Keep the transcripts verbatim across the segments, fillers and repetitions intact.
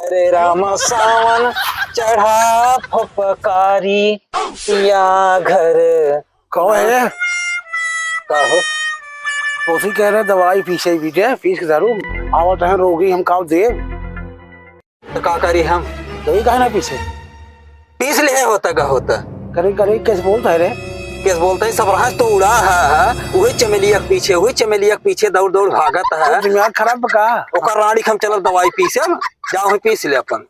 अरे रामा सावन चढ़ा फपकारी या घर। कहो है? कहो। कोसी कह रहे दवाई पीसे पीटे, पीस के दारू। आवत है रोगी हम काव देव। तो का करी हम? दवाई काहे ना पीसे? पीस ले होता का होता। करे करे कैसे बोलता है रे? कैसे बोलता है? सब राज तो उड़ा है, है। वही चमेलिया के पीछे, वही चमेलिया के पीछे दौड़ दौड़ भागत है। तो दिमाग खराब बा का? ओकर रानी हम चलब दवाई पीसे, जाओ ही पीस ले अपन।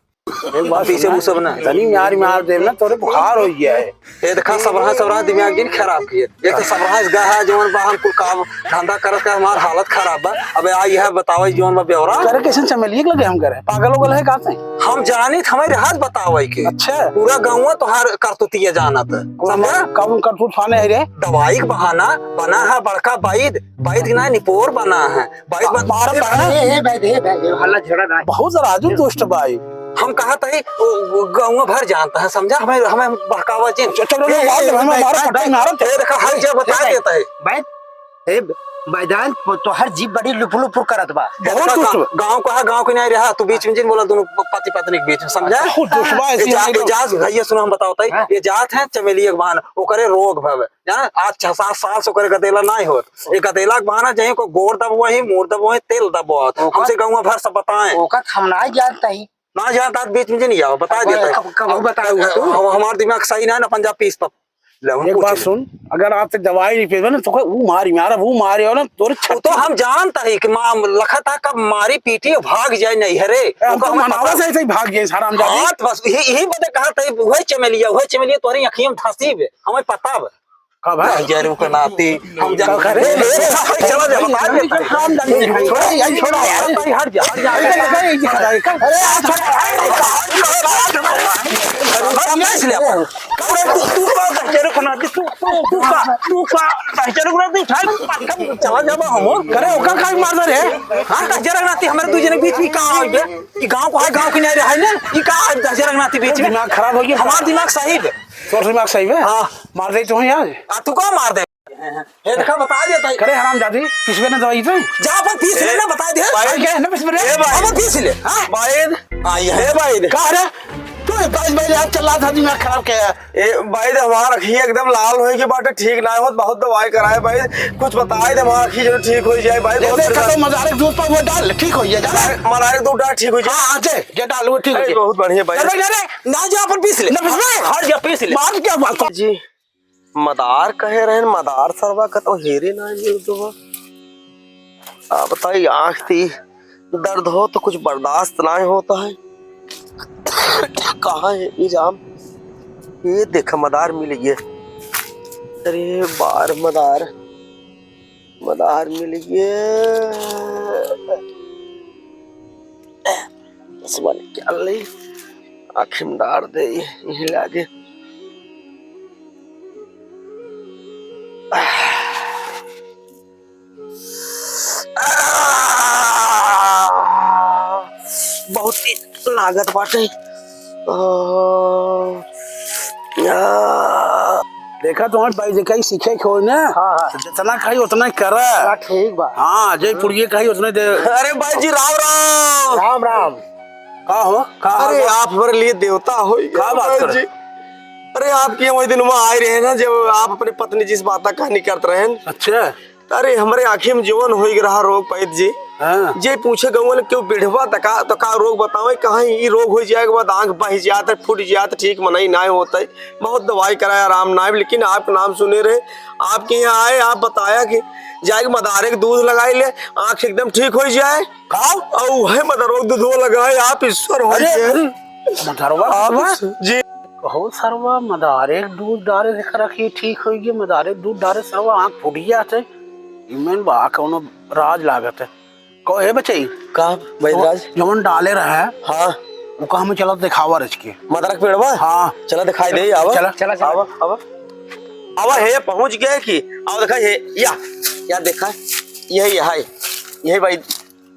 एक बात पीसे सुना, वो सब ना। तनी मार मार देव ना, तोरे बुखार हो गया है। ये देखा, सबरहा, सबरहा दिमाग जिन खराब किए। ये तो सबरहा इस गहा जवन बा, हम कुल काम धंधा करत का हमार हालत खराब बा। अबे आ यह बताओ जवन बा ब्यौरा। करे कैसे चमेलिए के लगे हम करे? पागल उगल है का तै? हम जानी त हमारे हाथ बतावे के। अच्छा। पूरा गाँव तोहार करतुतिया जानत। कौन समझा? कौन करतूत थाने है रे? दवाई के बहाना बना है बड़का बैद, बैद के ना निपोर बना है। बैद बन- मारा ए, पड़ा। ए, ए, बैद, ए, बैद, ए, हल्ला झगड़ा ना। बहुत राजू दुष्ट बाई। हम कहा तही, ओ, ओ, गौवा भर जानता है, समझा? हमें, हमें बहकावा जिन। चल, चल, ए, मार दे, ए, हमें ए, मारा, ए, पटाई मारा तो। ए, देखा, हर जगह बता ए, देता है। बैद, ए, बैदान, तो हर जीभ बड़ी लुपुर लुपुर करत बा। बहुत देखा, दुष्ट बा। गाँव का है, गाँव के नहीं रहा, तू बीच में जिन बोला दोनों प-, पति पत्नी के बीच में, समझा? बहुत दुष्ट बा, ऐसी ये जा-, नहीं तो। ये जात, भैया सुनो, हम बताओ तही, हाँ। ये जात है चमेली एक बहान, ओकरे रोग भवे, जाना? आज छह सात साल से ओकरे गदेला नहीं होत। ये गदेला के बहाना जहीं को गोड़ दबवाही, मूड़ दबवाही, तेल दबवात। ओकर हमसे गौवा भर सब बताएं। ओकर हम नहीं जानता ही। ना जानता, बीच में नहीं आओ, बता अब देता है। कब, कब बताओ तू? हम, हमार दिमाग सही ना, ना पंजाब पीस पप। ले, हम एक बात पूछ ले। सुन, अगर आज तक दवाई नहीं पीबे ना, तो कोई वो मारी मारा, वो मारी और ना, तोरे वो तो छत्ती हम जानता ही कि माँ लखत है, कब मारी पीटी भाग जाए नहीं, अरे। ए, हम ओका तो हमें मनावा पता से ऐसे ही भाग गए, हरामजादी। हाँ, तो बस यही, यही बदे कहा था, वही चमेलिया, वही चमेलिया, तोरे अखियों में धंसी बे, हमें पता बे। का भाई? यार, ओकर नाती, हम जा-, का करे? ए, ए, ए, चला जा, बता देता है। काम धंधे नहीं, छोड़ा, यार, छोड़ा, यार। भाई, हट जा, हट जा। अरे, अरे, अरे, अरे, अरे, अरे, छोड़ा, अरे, अरे, अरे, अरे, अरे, तू, तू का दहिजर को ना, तू, तू, तू का, तू का दहिजर को ना, तू उठा, चला जाबा हम। करे, ओका काहे मार दे रे? हाँ, दहिजर को नाती हमारे दू जने बीच में का हो गया? कि गाँव को है, गाँव के नहीं रहा है ना? ये का दहिजर को नाती बीच में? दिमाग खराब हो गया। हमारा दिमाग सही है। तोर दिमाग सही बे? हाँ। मार दे तू यार। आ, तू का मार दे? हे देखा, बता देता है। करे हरामजादी, पिसबे ना दवाई तो। जा अपन पीस ले ए, ना, बता दे। भाई, आ, क्या है ना पिसबे रे? ए, भाई। अपन पीस ले, हाँ? भाई। आ, ये है। ए, भाई। का रे? तू ये भाई, भाई, यार, चल रहा था, दिमाग खराब किया है। ए, भाई, दे हमार अखिया एकदम लाल होई के बाटे, ठीक ना होत, बहुत दवाई कराए, भाई। कुछ बताए दे, हमार अखिया जरूर ठीक हो जाए, भाई, बहुत जैसे परेशान। खत्म मदारक दूध पर वो डाल, ठीक हो जाए, जा। मदारक, मदारक दूध डाल, ठीक हो जाए। हाँ, हाँ, जे, जे डाल, वो ठीक हो अरे, जाए। बहुत बढ़िया, भाई। अरे, अरे, ना जा, अपन पीस ले। ना पिसबे। हट जा, पीस ले। मार क्या बात कर? जी। मदार कहे रहेन, मदार सरवा का तो हेरे ना मिल तो बा। आ बताई, आँख ती दर्द हो तो कुछ बर्दाश्त ना होता है। कहाँ है ये जाम? ये देख, मदार मिल गए। अरे बार मदार, मदार मिल गए। बस बन क्या ले, आँख में डार दे, यही लागे। बहुत ही लागत बाटे। आ, आ। देखा तुम्हारे भाई, देखा ही सीखे के हो ना। हाँ, हाँ। तो जितना खाई उतना ही करा। हाँ, ठीक बा। हाँ, जे पुड़िए खाई उतने दे। अरे भाई जी, राम राम। राम राम। का हो? का हाल अरे, बा? आप हमारे लिए देवता हो। का बात भाई कर? जी। अरे, आपके वही दिन वहाँ आए रहे ना, जब आप अपने पत्नी जी से बात कहानी करते रहे। अच्छा। अरे, हमरे आँखी में जवन होई रहा रोग पैद जी। हाँ। जे पूछे गौवा लोग, "क्यों बिढ़वा तका, तो का रोग बतावे, कहाँ ई रोग होई जाए के बाद आँख बह जात है, फूट जात है, ठीक मनई नाय होत है, बहुत दवाई कराए, आराम नाय, लेकिन आपका नाम सुने रहे, आपके यहाँ आए, आप बताया कि जाके मदारे के दूध लगाई ले, आँख एकदम ठीक होई जाए।" का? और वह मदारो के दूधो लगाए, आप ईश्वर हो अरे, गए। अरे, मदारवा के आप दूधवा? जी। कहो सरवा, मदारे के दूध डारे से कर रखी, ठीक होई गई, मदारे के दूध डारे सरवा, आँख फूट जात है। इमेन बा कौनो राज लागत है। कहो, हे बचई। का, बैदराज? जवन डाले रहे। हाँ। वो का हमें चला दिखावा रच के। मदारा के पेड़वा? हाँ। चला दिखाई दे, आवा। चला। चला, चला। आवा, आवा। आवा, हे पहुँच गए कि? आवा, देखा, हे, या, या देखा, यही, यही, यही भाई।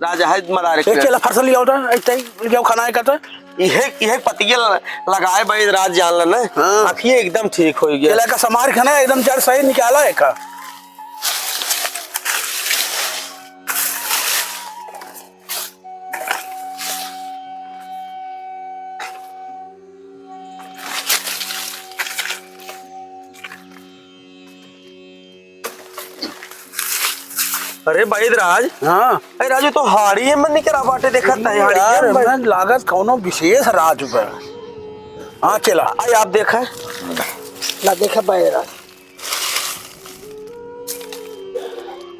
राजा है मदारे एक के। चला फरसा लिया होता, ऐसे ही लिया खाना है कहता। इहे, इहे पतिये ल-, लगाए बैदराज जान लेना। हाँ। आँखिए एकदम ठीक हो गया। चला का समार खाना एकदम जड़ सही निकाला है का। अरे बैदराज। हाँ। अरे राजू, तो हाड़ी है मन निकरा बाटे, देखत है हाड़ी यार, है मन। मन लागत कौनो विशेष राज बा। हाँ, चला। आई आप देखा। ना देखा बैदराज।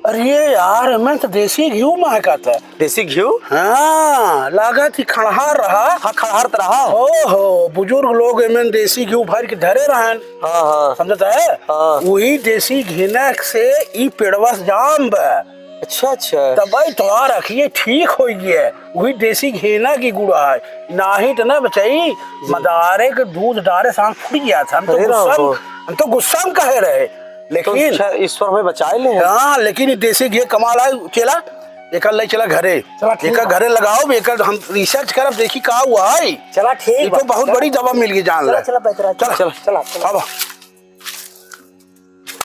अरे यार, मैं तो देसी घी महकत है। देसी घी? हाँ, लागत ही खड़हार रहा। हाँ, खड़हार त रहा। ओहो, बुजुर्ग लोग एमन देसी घी भर के धरे रहन। हाँ, हाँ। समझत है? हाँ। वही देसी घिनक से ई पेड़वा जाम बा। अच्छा, अच्छा। तब भाई तोहार अखिए ठीक होइ गए, वही देसी घिनक ही गुड़ है, नाही त ना बचाई, मदारे के दूध डारे सांस फूट गया था। हम तो अरे गुस्सा में, राम। हम तो गुस्सा में कहे रहे, तो लेकिन अच्छा, ईश्वर हमें बचाए ले। हाँ, लेकिन ई देसी घी कमाल है, चला, एकर ले चला घरे, चला, ठीक एकर बा। घरे लगाओ, एकर हम research करब, देखी का हुआ है। चला, ठीक ई बा, तो बहुत चला। बड़ी दवा मिल गई, जान चला, ले। चला, बैदराज, चला, चला, चला, चला। अब